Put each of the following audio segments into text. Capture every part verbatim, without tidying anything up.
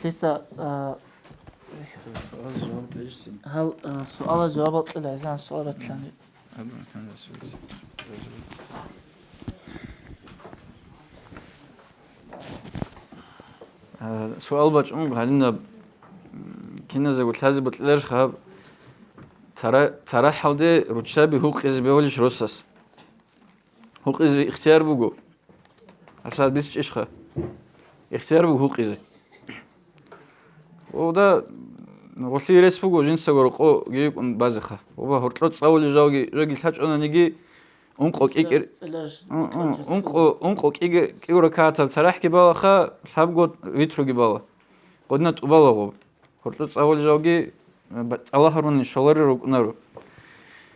Лъиса, а, гьал, а, суалал жавабал кьела, гӀезан суал батилани. А, суал бачӀун гьаринаб, м, киназего лъазе бокьиларищха гьаб тара-, тарахӀалде руччаби гьукъизе бегьулищ росас? Гьукъизе ихтияр буго. ГьабсагӀат бицичӀищха? Ихтияр буго гьукъизе. Ода гъулъи рес буго жинцаго рокъоги йикӀун базеха. Оба гьоркьо цӀавулел жалги, жалги лъачӀонаниги, ункъо кӀикӀир-, ун-, ун-, ункъо, ункъо кӀиги-, кӀиго ракагӀатаб тарахӀги балаха, лъабго витруги бала. Гъодина тӀубалаго. Гьоркьо цӀавулел жалги, э, ба-, цӀалахарун щоларел рукӀунаро.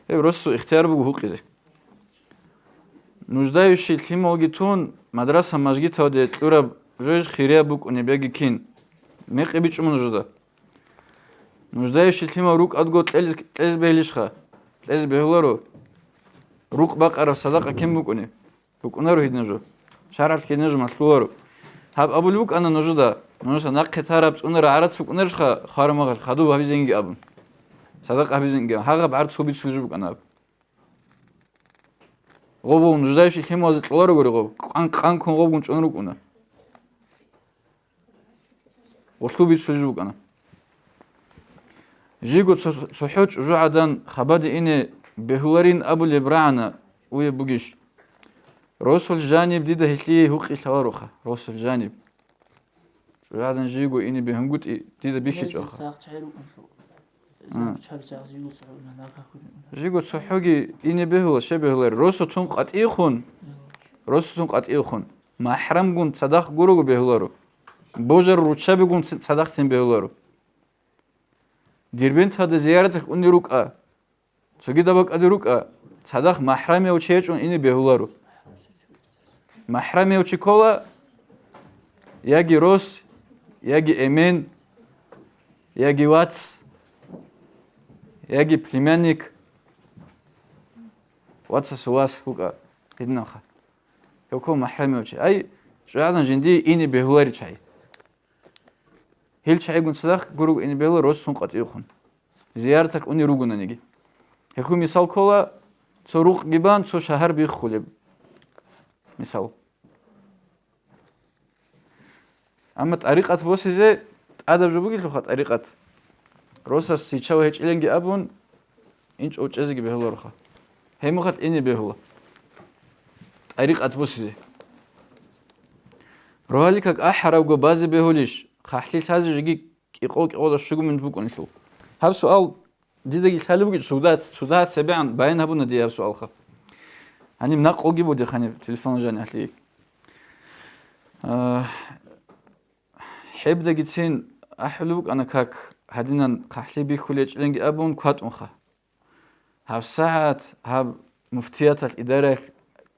Гьеб росу ихтияр буго гьукъизе. Нуждающий лъималги тун, мадраса-мажгиталде кьураб жо хирияб букӀунеб яги кин? Мекъи бичӀчӀума нужда. Нуждающий лъимал рукӀадго кьелиз-, кьезе бегьилищха? Кьезе бегьуларо. Рукъ бакъараб садакъа кин букӀунеб? БукӀунаро гьедин жо. ШаргӀалъ гьедин жо малъуларо. Гьаб абулеб букӀана нужда, нужеца нахъе тараб цӀунараб гӀарац букӀунарищха, хварамагъал хадуб гьабизенги абун. Садакъа гьабизенги абун. Гьагъаб гӀарац гьобицулеб жо букӀана гьаб. Гъобул нуждающий лъималазе кьоларогури гъоб, къан-, къанккун гъобгун чӀун рукӀуна. Гъолъул бицулеб жо букӀана. Жиго цо-, цохӀо чӀужугӀадан хабаде ине бегьуларин абулеб рагӀана уеб бугищ? Росул жаниб дида гьелъие гьукъи лъалароха, росул жаниб. ЧӀужугӀадан жиго ине бегьунгутӀи дида бихьичӀоха. Гьезул сагъ чагӀи рукӀунлъул. А. Сагъ чагӀи жиго цохӀо уна, нагагь хьулин уна. Жиго цохӀоги ине бегьула, щай бегьулари? Росу тун къватӀивхъун, росу тун къватӀивхъун, махӀрамгун цадахъ гурого бегьуларо. Божар руччабигун ц-, цадахъцин бегьуларо. Дербенталда зияраталъ уни рукӀа. Цогидаб бакӀалде рукӀа, цадахъ махӀрамияв чи гьечӀун ине бегьуларо. МахӀрамияв чи ккола, яги рос, яги эмен, яги вац, яги племянник, вацасул вас вукӀа гьединавха. Гьев ккола махӀрамияв чи. Ай, чӀужугӀадан жиндие ине бегьуларичӀай. Гьел чагӀигун цадахъ гурого ине бегьула росун къватӀивхъун. Зияраталъ уни ругонаниги. Гьехъу мисал ккола, цо рукъги бан, цо шагьар биххулеб. Мисал. Амма тӀарикъат босизе тӀадаб жо бугелъулха тӀарикъат. Росас гьичав гьечӀиланги абун, инчӀо учӀезеги бегьулароха. Гьеб мехалъ ине бегьула. ТӀарикъат босизе. Рогьалил как ахӀарабго базе бегьулищ, хъахӀлъи лъазе жеги кӀикъо-кӀикъоялда щуго минут букӀунелъул? Гьаб суал дидаги лъалеб бугищ, цуда, цуда цебегӀан баян гьабуна дие гьаб суалха. Гьаниб накълуги буде ханиб телефон жанихъли. А, ХӀебдагицин ахӀулеб букӀана как, гьадинан хъахӀлъи бихьулечӀелинги абун кватӀунха. ГьабсагӀат гьаб муфтияталъ идараялъ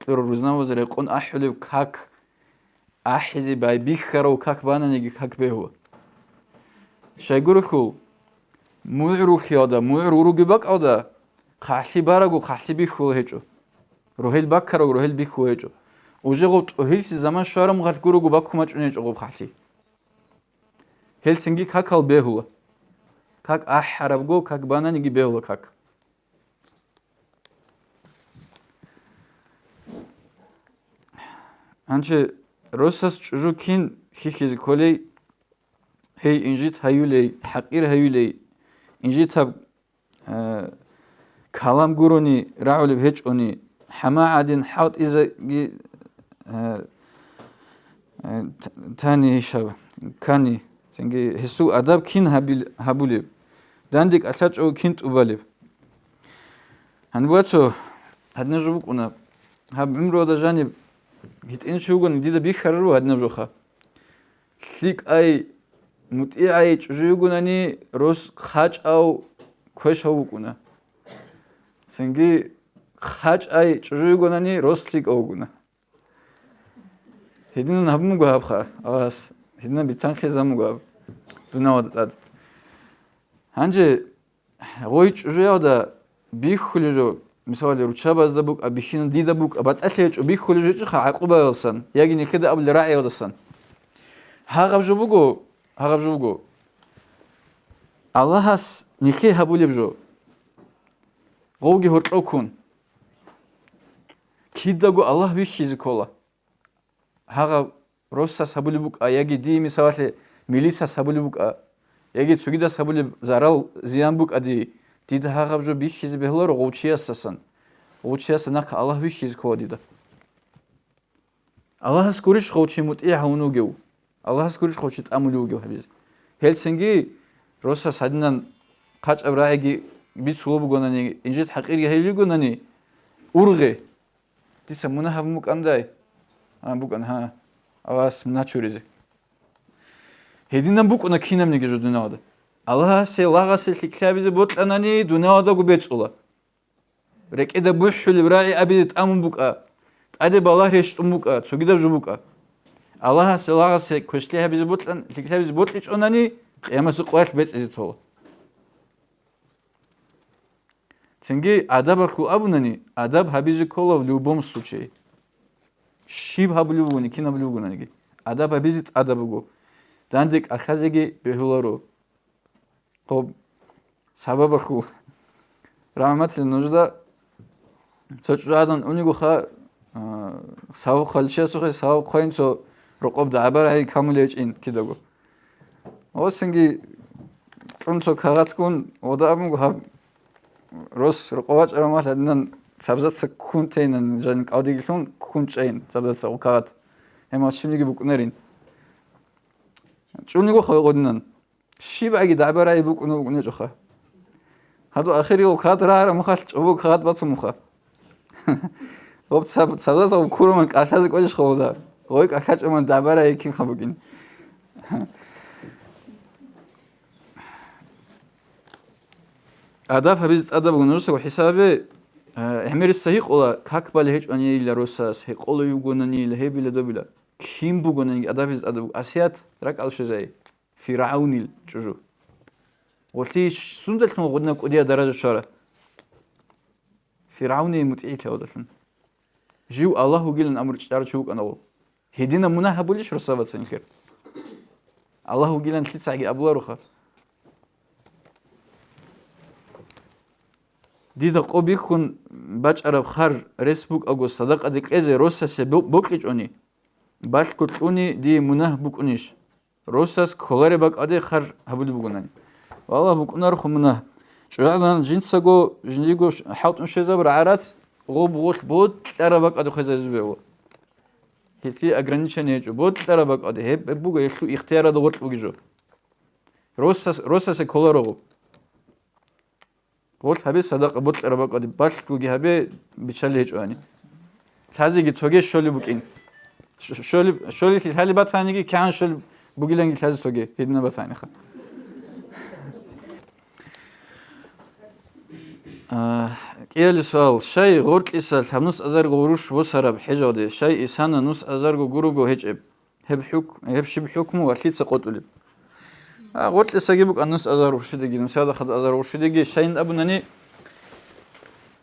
кьураб рузмабазе рекъон ахӀулеб как, ахӀизе байбихьарав как бананиги как бегьула. Щайгурелъул, мугӀрухьиялда, мугӀру уруги бакӀалда, хъахӀлъи бараго хъахӀлъи бихьула гьечӀо. Рогьел баккарав рогьел бихьула гьечӀо. Уже гъоб тӀогьиллъи заман щвараб мехалъ гурого баккун бачӀунеб гьечӀо гъоб хъахӀлъи. Гьелсинги какал бегьула. Как ахӀарабго, как бананиги бегьула как. Гьанже росас чӀужу кин хьихьизе кколей, гьей инжит гьаюлей, хӀакъир гьаюлей, инжитаб э, калам гурони рагӀулеб гьечӀони, хӀама гӀадин хӀалтӀизеги, э, э, т-, тани гьишаб, кани, цинги гьесул адаб кин гьабил-, гьабулеб, данде кӀалъачӀого кин тӀубалеб? Гьаниб вацо, гьадинаб жо букӀуна, гьаб гӀумруялда жаниб гьитӀинчи вугони дида бихьараб жо гьадинаб жоха. ЛъикӀай, мутӀигӀай чӀужу йигунани, рос хъачӀав, квешав вукӀуна. Цинги хъачӀай чӀужу йигунани, рос лъикӀав вугуна. Гьединан гьабун буго гьабха, Аллагьас, гьединан битанхъизабун буго гьаб дунялалда тӀад. Гьанже гъой чӀужуялда бихьулеб жо, мисалалъе, руччабазда букӀа, бихьинан дида букӀа, батӀалъи гьечӀо, бихьулеб жо гьечӀоха гӀакъубаялдасан яги нилъеда абулеб рагӀиялдасан. Гьагъаб жо буго, гьагъаб жо буго. Аллагьас нилъее гьабулеб жо. Гъовги гьоркьоккун. Кидаго Аллагь вихьизе ккола. Гьагъаб росас гьабулеб букӀа, яги дие, мисалалъе, милицас гьабулеб букӀа, яги цогидас гьабулеб зарал-зиян букӀа дие, дида гьагъаб жо бихьизе бегьуларо гъов чиясдасан. Гъов чиясда нахъа Аллагь вихьизе ккола дида. Аллагьас гурищ гъов чи мутӀигӀ гьавун вугев? Аллагьас гурищ гъов чи тӀамулев вугев гьабизе? Гьелцинги росас гьадинан хъачӀаб рагӀиги бицулеб бугонани, инжит-хӀакъирги гьайилигонани, ургъе. Дица мунагь гьабун букӀандай? А, букӀана, гьа. Аллагьас мунагь чуризе. Гьединан букӀуна кинабниги жо дуниялда. Аллагьасе лагъасе лъикӀлъи гьабизе бокьанани, дуниялдаго бецӀула. РекӀеда бухӀулеб рагӀи абизе тӀамун букӀа, тӀаде балагь рещтӀун букӀа, цогидаб жо букӀа. Аллагьасе лагъасе квешлъи гьабизе бокьан, лъикӀлъи гьабизе бокьичӀонани, къиямасеб къоялъ бецӀизе тола. Цинги адабалъул абунани, адаб гьабизе ккола в любом случае. Щиб гьабулев вугони, кин гьабулев вугонаниги. Адаб гьабизе тӀадаб буго. Данде кӀалъазеги бегьуларо. Гьоб сабабалъул рахӀматилан нужда цо чӀужугӀадан унигоха, а, саваб хъваличиясухъе саваб хъвайин цо рокъоб дагӀба-рагӀи камулев гьечӀин кидаго. Гьосинги чӀун цо кагъатгун вода абунго гьаб рос рокъов вачӀарав мал гьадинан цабзаца ккун тейнан, жан кӀалдигилъун ккун чӀейин цабзаца гъо кагъат. Гьемал щибниги букӀунарин. ЧӀуниго хавгъунинан. ЩибгӀаги дагӀба-рагӀи букӀуна букӀунечӀоха. Гьадур ахирияв кагъат рагӀараб мухъалъ чӀобо кагъат бацун муха. Гъоб цаб-, цабзаза гъоб ккураман кӀалъазе кӀвечӀищ хавуда? Гъой кӀалъачӀаман дагӀба-рагӀи кинха букӀин. Адаб гьабизе тӀадаб буго нужеца хӀисабе, э, гӀемерисда гьикъула, как балеб гьечӀонийила росас, гьекъолев вугонанийила, гьебила-добила. Кин бугонаниги адаб гьабизе тӀадаб буго. Асият ракӀалде щвезай. ФиргӀавнил чӀужу. Гъолъи сундалъун гъудна кӀудияб даража щвара? ФиргӀавние мутӀигӀлъи гьавдалъун. Жив Аллагь вугилан абурчӀарав чи вукӀана гъо. Гьединаб мунагь гьабулищ росабацин хир? Аллагь вугилан лъицаги абулароха. Дида къо бихьун бачӀараб харж рес букӀаго садакъаде кьезе росасе бо-, бокьичӀони, балъго кьуни дие мунагь букӀунищ? Росас кколареб бакӀалде харж гьабулеб бугонани. Валлагь, букӀунарохъо мунагь. ЧӀужугӀадан жинцаго жиндиего ш-, хӀалтӀун щвезаб рагӀарац гъоб гъолъ бокьараб бакӀалде хвезабизе бегьула. Гьелъие ограничение гьечӀо. Бокьараб бакӀалде, гьеб, гьеб буго гьелъул ихтияралда гъоркь бугеб жо. Росас-, росасе кколаро гъоб. Гъолъ гьабе садакъа, бокьараб бакӀалде, балъгоги гьабе, биччалеб гьечӀони. Лъазеги тоге щолеб букӀин. Щ-, щолеб, щолелъи лъалеб батаниги, кигӀан щолеб бугиланги лъазе тоге, гьединаб батаниха. А, кӀияле суал. Щай гъоркьиса лъабнус азарго гъурущ босараб хӀежалде, щай исана нус азарго гурого гьечӀеб? Гьеб хӀук-, гьеб щиб хӀукму ва лъица къотӀулеб? А, гъоркьисаги букӀан нус азар гъурщидеги, нусида хадуб азар гъурщидеги, щайин абунани,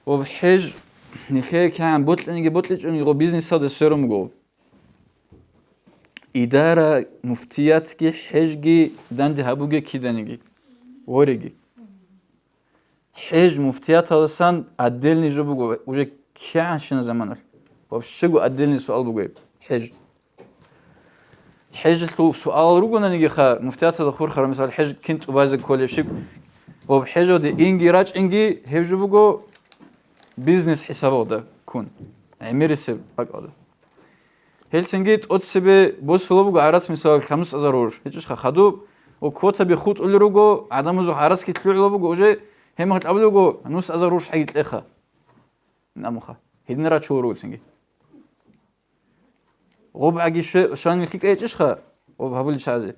гъоб хӀеж, нилъее кигӀан бокьаниги бокьичӀони, гъоб бизнесалда сверун буго. Идара, муфтиятги, хӀежги данде гьабуге киданиги, вореги. ХӀеж муфтияталдасан отдельный жо буго, уже кигӀанщина заманалъ. Вообще-го отдельный суал буго гьеб, хӀеж. ХӀежалъул суалал ругонанигиха, муфтияталда хурхараб, мисал, хӀеж кин тӀубазе кколеб щиб, ва хӀежалде инги рачӀинги, гьеб жо буго бизнес хӀисабалда ккун, гӀемерисеб бакӀалда. Гьелцинги тӀоцебе босула буго гӀарац, мисал, лъабнус азар гъурущ. ГьечӀищха хадуб, ва квотаби хутӀулел руго, гӀадамазул гӀарацги лъугӀула буго, уже гьеб мехалъ абулеб буго, нус азар гъурущ хӀаги кьеха. Намуха. Гьедин рачулел руго цинги. ГъубгӀаги щве-, щванил лъикӀа гьечӀищха, гъуб гьабулел чагӀазе?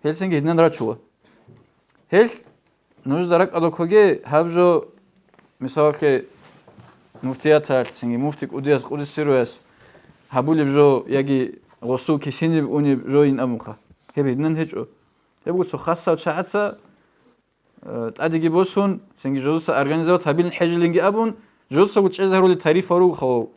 Гьелцинги гьединан рачула. Гьел нужда ракӀалда ккоге, гьаб жо, мисалалъе, муфтияталъ, цинги муфти кӀудияс, къудисируяс гьабулеб жо яги гъосул кисиниб унеб жойин абунха. Гьеб гьединан гьечӀо. Гьеб буго цо хасав чагӀаца, э, тӀадеги босун, цинги жозуца организовать гьабилин хӀежилинги абун, жозуцаго чӀезарули тарифа руго хавав.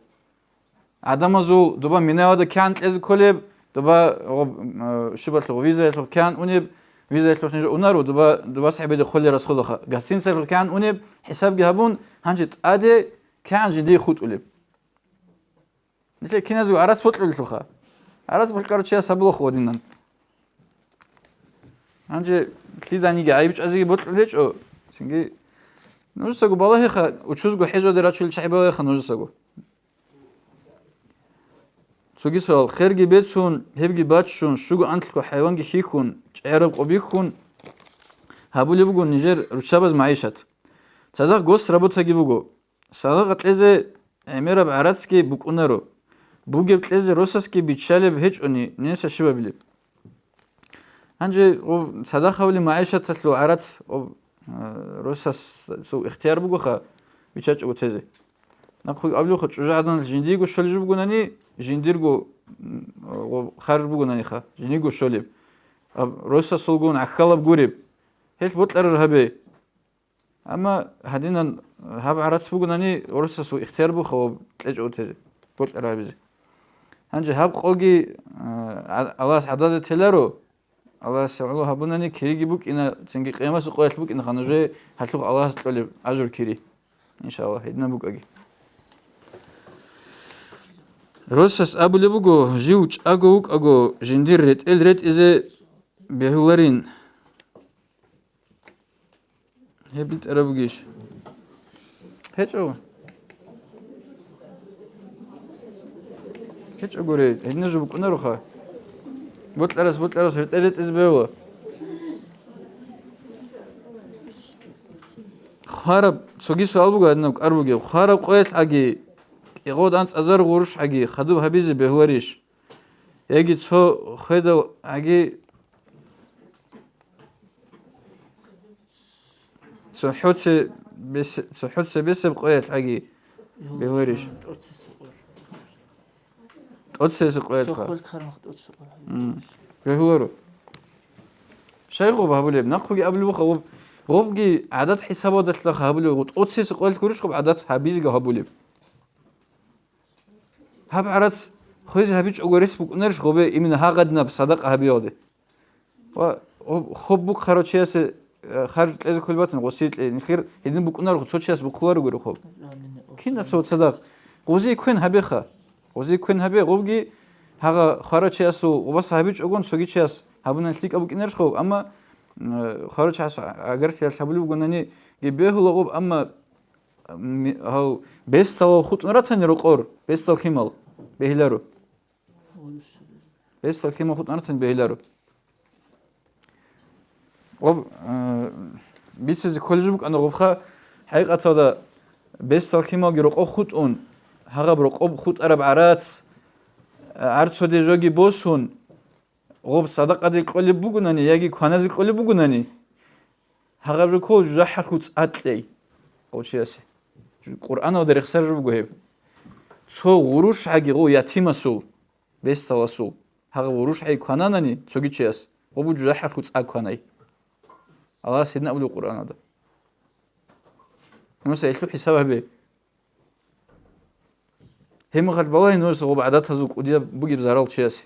ГӀадамазул дуба минаялда кигӀан кьезе кколеб, Дуба гъоб, э, щибалъухъ, визаялъухъ кигӀан унеб, визаялъухъ ниж унаро, дуба, дуба сахӀабиде холел расходаха. Гостиницаялъухъ кигӀан унеб, хӀисабги гьабун, гьанже тӀаде кигӀан жиндие хутӀулеб. Нилъер киназго гӀарац бокьулелъулха. ГӀарац бокьарав чияс гьабулаха гъодинан. Гьанже лъиданиги гӀайиб чӀвазеги бокьулел гьечӀо. Цинги нужецаго балагьеха, учузго хӀежалде рачулел чагӀи балагьеха нужецаго. Цоги суал. Херги бецун, гьебги баччун, щуго анлъго хӀайванги хьихьун, чӀегӀераб къо бихьун, гьабулеб буго нижер руччабаз магӀишат. Цадахъ гос работаги буго. Садакъа кьезе гӀемераб гӀарацги букӀунаро. Бугеб кьезе росасги биччалеб гьечӀони, нилъеца щиб гьабилеб? Гьанже гъоб цадахъ гьабулеб магӀишаталъул гӀарац гъоб, а, росасул ихтияр бугоха, биччачӀого тезе. Нахъуги абулебха, чӀужугӀаданалъ жиндиего щолеб жо бугонани, жиндирго, м, гъоб харж бугонаниха, жиндиего щолеб. Аб росасулгун гӀахьалаб гуреб. Гьелъ бокьараб гьабе. Амма гьадинан гьаб гӀарац бугонани, росасул ихтияр буха ва кьечӀо утезе, бокьарабизе. Гьанже гьаб къоги, а, Аллагьас гӀадада теларо, Аллагьас гӀоло гьабунани кириги букӀина, цинги къиямасеб къоялъ букӀинаха нужее гьалъухъ Аллагьас кьолеб ажру кири. Иншаллагь, гьединаб букӀаги. Росас абулеб буго, жив чӀаго вукӀаго, жиндир ретӀел ретӀизе бегьуларин. Гьеб битӀараб бугищ? ГьечӀо. ГьечӀо гури, гьединаб жо букӀунароха. Бокьарас, бокьарас ретӀел ретӀизе бегьула. Хвараб, цоги суал буго гьадинаб кӀар бугеб. Хвараб къоялъ гӀаги, кӀигъод анцӀазар гъурущ гӀаги, хадуб гьабизе бегьуларищ? Яги цо хведал гӀаги, цохӀоце бес-, цохӀоце бесеб къоялъ гӀаги бегьуларищ? ТӀоцесеб къоялъ. ТӀоцесеб къоялъха? Сохол кармах тӀоцесеб къоялъ. М. Бегьуларо. Щай гъоб гьабулеб? Нахъуги абулеб буха гъоб. Гъобги гӀадат хӀисабалдалъ гьабулеб гъоб. ТӀоцесеб къоялъ гурищ гъоб гӀадат гьабизеги гьабулеб. Гьаб гӀарац хвезе гьабичӀого рес букӀунарищ гъобе именно гьагъадинаб садакъа гьабиялде? Ва гъоб хоб бухъарав чиясе, э, харж кьезе кколеб батани, гъосие кье. Нилъер гьедин букӀунаро, цо чияс бухъуларогури хоб. Кинаца ва цадахъ. Гъозие квен гьабеха. Гъозие квен гьабе, гъобги гьагъа хварав чиясул гъобаса гьабичӀогон цоги чияс гьабунан лъикӀаб букӀинарищ гъоб, амма, э, хварав чияс агар лъиялъ гьабулеб бугонаниги бегьула гъоб, амма Ми-, гьав бесдалал хутӀун ратани рокъор, бесдал лъимал бегьиларо. Бесдал лъимал хутӀун ратани бегьиларо. Гъоб, э, бицизе кколеб жо букӀана гъобха, хӀакъикъаталда бесдал лъималги рокъоб хутӀун, гьагъаб рокъоб хутӀараб гӀарац, э, гӀарцоде жоги босун, гъоб садакъаде кьолеб бугунани яги кваназе кьолеб бугунани, гьагъаб жо ккола жужахӀалъул цӀа кьей гъов чиясе. Къуръаналда рехсараб жо буго гьеб. Цо гъурущ гӀаги гъов ятимасул, бесдаласул, гьагъаб гъурущ гӀаги квананани цоги чияс, гъоб жужахӀалъул цӀа кванай. Аллагьас гьедин абулеб Къуръаналда. Муса, гьелъул хӀисаб гьабе. Гьеб мехалъ балагье нужеца гъоб гӀадатазул кӀудияб бугеб зарал чиясе.